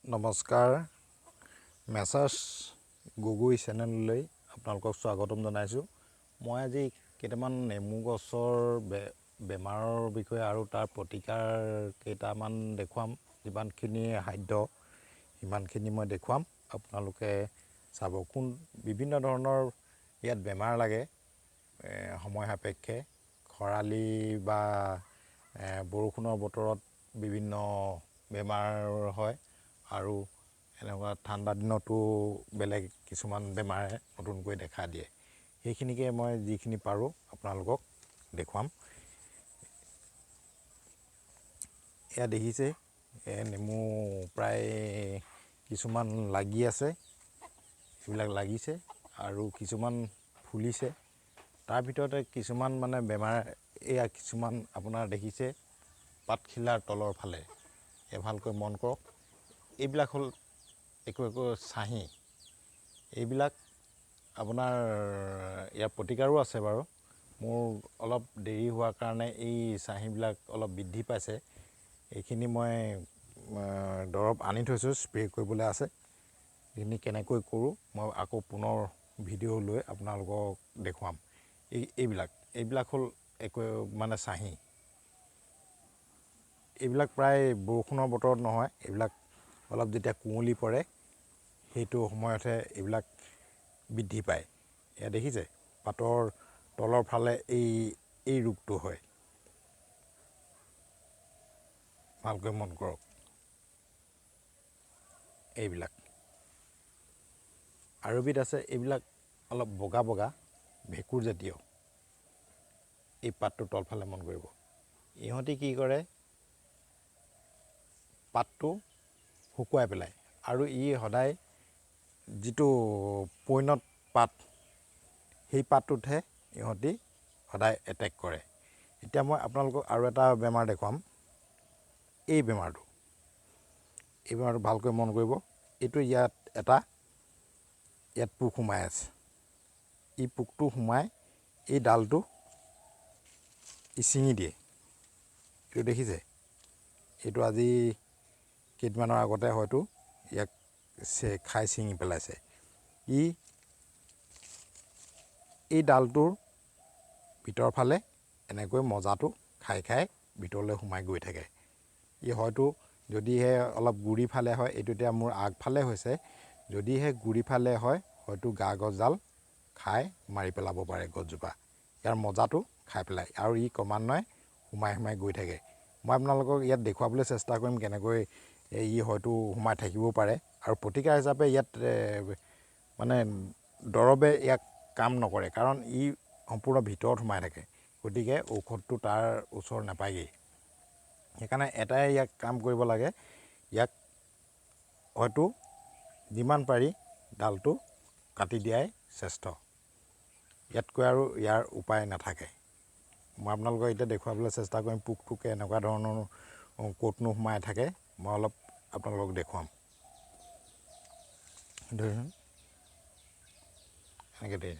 নমস্কাৰ, মেছাৰ্ছ গগৈ চেনেললৈ আপোনালোকক স্বাগতম জনাইছোঁ। মই আজি কেইটামান নেমু গছৰ বেমাৰৰ বিষয়ে আৰু তাৰ প্ৰতিকাৰ কেইটামান দেখুৱাম। যিমানখিনি সাধ্য সিমানখিনি মই দেখুৱাম, আপোনালোকে চাব। কোন বিভিন্ন ধৰণৰ ইয়াত বেমাৰ লাগে, সময় সাপেক্ষে খৰালি বা বৰষুণৰ বতৰত বিভিন্ন বেমাৰ হয় আৰু এনেকুৱা ঠাণ্ডা দিনতো বেলেগ কিছুমান বেমাৰে নতুনকৈ দেখা দিয়ে। সেইখিনিকে মই যিখিনি পাৰোঁ আপোনালোকক দেখুৱাম। এয়া দেখিছে, নেমু প্ৰায় কিছুমান লাগি আছে, এইবিলাক লাগিছে আৰু কিছুমান ফুলিছে। তাৰ ভিতৰতে কিছুমান মানে বেমাৰ, এয়া কিছুমান আপোনাৰ দেখিছে পাতখিলাৰ তলৰ ফালে, এয়া ভালকৈ মন কৰক, এইবিলাক হ'ল একো একো চাহী। এইবিলাক আপোনাৰ ইয়াৰ প্ৰতিকাৰো আছে বাৰু। মোৰ অলপ দেৰি হোৱাৰ কাৰণে এই চাহীবিলাক অলপ বৃদ্ধি পাইছে। এইখিনি মই দৰৱ আনি থৈছোঁ, স্প্ৰে' কৰিবলৈ আছে। এইখিনি কেনেকৈ কৰোঁ মই আকৌ পুনৰ ভিডিঅ' লৈ আপোনালোকক দেখুৱাম। এইবিলাক হ'ল একো মানে চাহী। এইবিলাক প্ৰায় বৰষুণৰ বতৰত নহয়, এইবিলাক অলপ যেতিয়া কুঁৱলী পৰে সেইটো সময়তহে এইবিলাক বৃদ্ধি পায়। এয়া দেখিছে পাতৰ তলৰ ফালে এই ৰোগটো হয়, ভালকৈ মন কৰক। এইবিলাক আৰু এবিধ আছে, এইবিলাক অলপ বগা বগা ভেঁকুৰ জাতীয়। এই পাতটোৰ তলফালে মন কৰিব, ইহঁতি কি কৰে, পাতটো শুকুৱাই পেলায়। আৰু ই সদায় যিটো পৈণত পাত, সেই পাতটোতহে ইহঁতি সদায় এটেক কৰে। এতিয়া মই আপোনালোকক আৰু এটা বেমাৰ দেখুৱাম। এই বেমাৰটো ভালকৈ মন কৰিব। এইটো ইয়াত এটা, ইয়াত পোক সোমাই আছে। এই পোকটো সোমাই এই ডালটো ই ছিঙি দিয়ে। এইটো দেখিছে, এইটো আজি কেইদিনমানৰ আগতে হয়তো ইয়াক খাই ছিঙি পেলাইছে। ই এই ডালটোৰ ভিতৰৰ ফালে এনেকৈ মজাটো খাই খাই ভিতৰলৈ সোমাই গৈ থাকে। ই হয়তো যদিহে অলপ গুৰি ফালে হয়, এইটো এতিয়া মোৰ আগফালে হৈছে, যদিহে গুৰি ফালে হয় হয়তো গা গছডাল খাই মাৰি পেলাব পাৰে গছজোপা। ইয়াৰ মজাটো খাই পেলায় আৰু ই ক্ৰমান্বয়ে সোমাই সোমাই গৈ থাকে। মই আপোনালোকক ইয়াত দেখুৱাবলৈ চেষ্টা কৰিম কেনেকৈ ই হয়তো সোমাই থাকিবও পাৰে। আৰু প্ৰতিকাৰ হিচাপে ইয়াত মানে দৰৱে ইয়াক কাম নকৰে, কাৰণ ই সম্পূৰ্ণ ভিতৰত সোমাই থাকে, গতিকে ঔষধটো তাৰ ওচৰ নাপায়গৈ। সেইকাৰণে এটাই ইয়াক কাম কৰিব লাগে, ইয়াক হয়তো যিমান পাৰি ডালটো কাটি দিয়াই শ্ৰেষ্ঠ, ইয়াতকৈ আৰু ইয়াৰ উপায় নাথাকে। মই আপোনালোকক এতিয়া দেখুৱাবলৈ চেষ্টা কৰিম পোকটোকে এনেকুৱা ধৰণৰ ক'তনো সোমাই থাকে, মই অলপ আপোনালোকক দেখুৱাম। ধৰিচোন এনেকৈ দেই।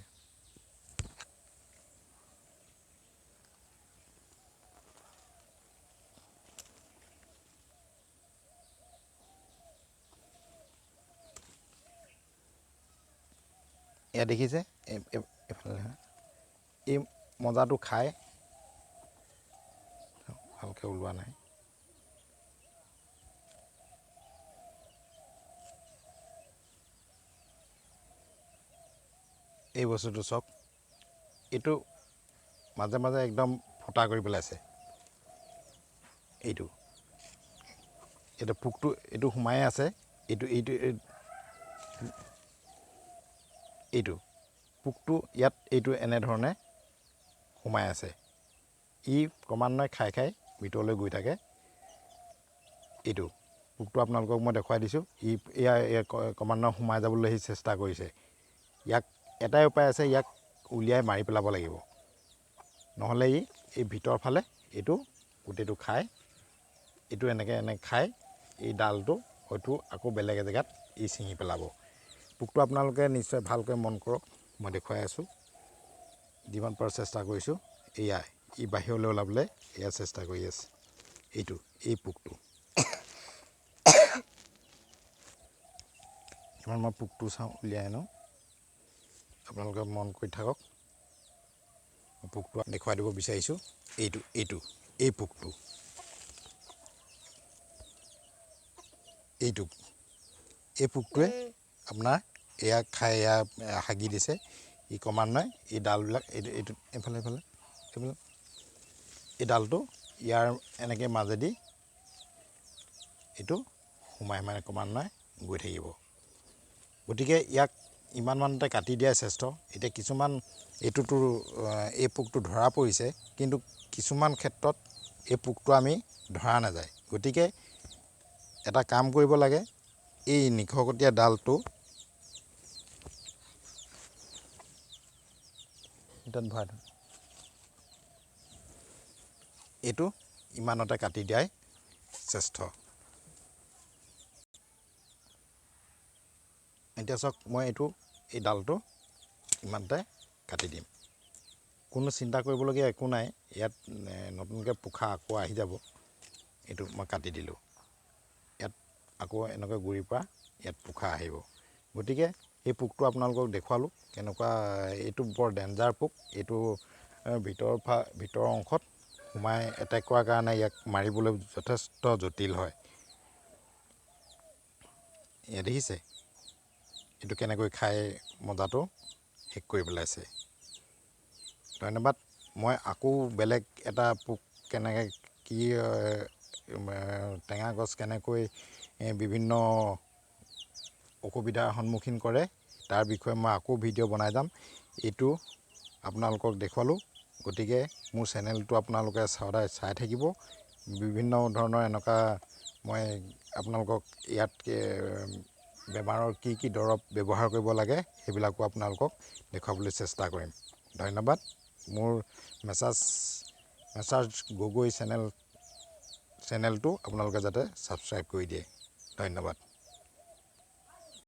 এয়া দেখিছে, এইফালে এই মজাটো খাই ভালকৈ ওলোৱা নাই। এই বস্তুটো চাওক, এইটো মাজে মাজে একদম ফুটা কৰি পেলাইছে। এইটো এইটো পোকটো এইটো সোমাই আছে, এইটো এইটো এইটো পোকটো ইয়াত এইটো এনেধৰণে সোমাই আছে। ই ক্ৰমান্বয়ে খাই খাই ভিতৰলৈ গৈ থাকে। এইটো পোকটো আপোনালোকক মই দেখুৱাই দিছোঁ, ই এয়া ক্ৰমান্বয়ে সোমাই যাবলৈ সি চেষ্টা কৰিছে। ইয়াক এটাই উপায় আছে, ইয়াক উলিয়াই মাৰি পেলাব লাগিব, নহ'লে ই এই ভিতৰৰ ফালে এইটো গোটেইটো খাই, এইটো এনেকৈ এনেকৈ খাই এই ডালটো হয়তো আকৌ বেলেগ এজেগাত ই ছিঙি পেলাব। পোকটো আপোনালোকে নিশ্চয় ভালকৈ মন কৰক, মই দেখুৱাই আছোঁ, যিমান পাৰোঁ চেষ্টা কৰিছোঁ। এয়াই ই বাহিৰলৈ ওলাবলৈ এয়া চেষ্টা কৰি আছে। এইটো এই পোকটো ইমান মই পোকটো চাওঁ, উলিয়াই আনো, আপোনালোকে মন কৰি থাকক। পোকটো দেখুৱাই দিব বিচাৰিছোঁ, এইটো এইটো এই পোকটো, এইটো এই পোকটোৱে আপোনাৰ এয়া খাই এয়া হাগি দিছে। ই ক্ৰমান্বয়ে এই ডালবিলাক এইটো এইটো এইফালে এইফালে এইফালে এই ডালটো ইয়াৰ এনেকৈ মাজেদি এইটো সোমাই সোমাই ক্ৰমান্বয়ে গৈ থাকিব। গতিকে ইয়াক ইমান মানতে কাটি দিয়াই শ্ৰেষ্ঠ। এতিয়া কিছুমান এইটোতো এই পোকটো ধৰা পৰিছে, কিন্তু কিছুমান ক্ষেত্ৰত এই পোকটো আমি ধৰা নাযায়। গতিকে এটা কাম কৰিব লাগে, এই নিশকতীয়া ডালটো তাত ভৰাই থওঁ, এইটো ইমানতে কাটি দিয়াই শ্ৰেষ্ঠ। এতিয়া চাওক, মই এইটো এই ডালটো ইমানতে কাটি দিম। কোনো চিন্তা কৰিবলগীয়া একো নাই, ইয়াত নতুনকৈ পোখা আকৌ আহি যাব। এইটো মই কাটি দিলোঁ, ইয়াত আকৌ এনেকৈ গুৰিৰ পৰা ইয়াত পোখা আহিব। গতিকে এই পোকটো আপোনালোকক দেখুৱালোঁ কেনেকুৱা। এইটো বৰ ডেঞ্জাৰ পোক, এইটো ভিতৰৰ অংশত সোমাই এটেক কৰাৰ কাৰণে ইয়াক মাৰিবলৈ যথেষ্ট জটিল হয়। এয়া দেখিছে এইটো কেনেকৈ খাই মজাটো শেষ কৰি পেলাইছে। ধন্যবাদ। মই আকৌ বেলেগ এটা পোক কেনেকৈ কি টেঙা গছ কেনেকৈ বিভিন্ন অসুবিধাৰ সন্মুখীন কৰে তাৰ বিষয়ে মই আকৌ ভিডিঅ' বনাই যাম। এইটো আপোনালোকক দেখুৱালোঁ। গতিকে মোৰ চেনেলটো আপোনালোকে সদায় চাই থাকিব। বিভিন্ন ধৰণৰ এনেকুৱা মই আপোনালোকক ইয়াত বেমাৰৰ কি কি দৰৱ ব্যৱহাৰ কৰিব লাগে সেইবিলাকো আপোনালোকক দেখুৱাবলৈ চেষ্টা কৰিম। ধন্যবাদ। মোৰ মেছাৰ্জ গগৈ চেনেলটো আপোনালোকে যাতে ছাবস্ক্ৰাইব কৰি দিয়ে। ধন্যবাদ।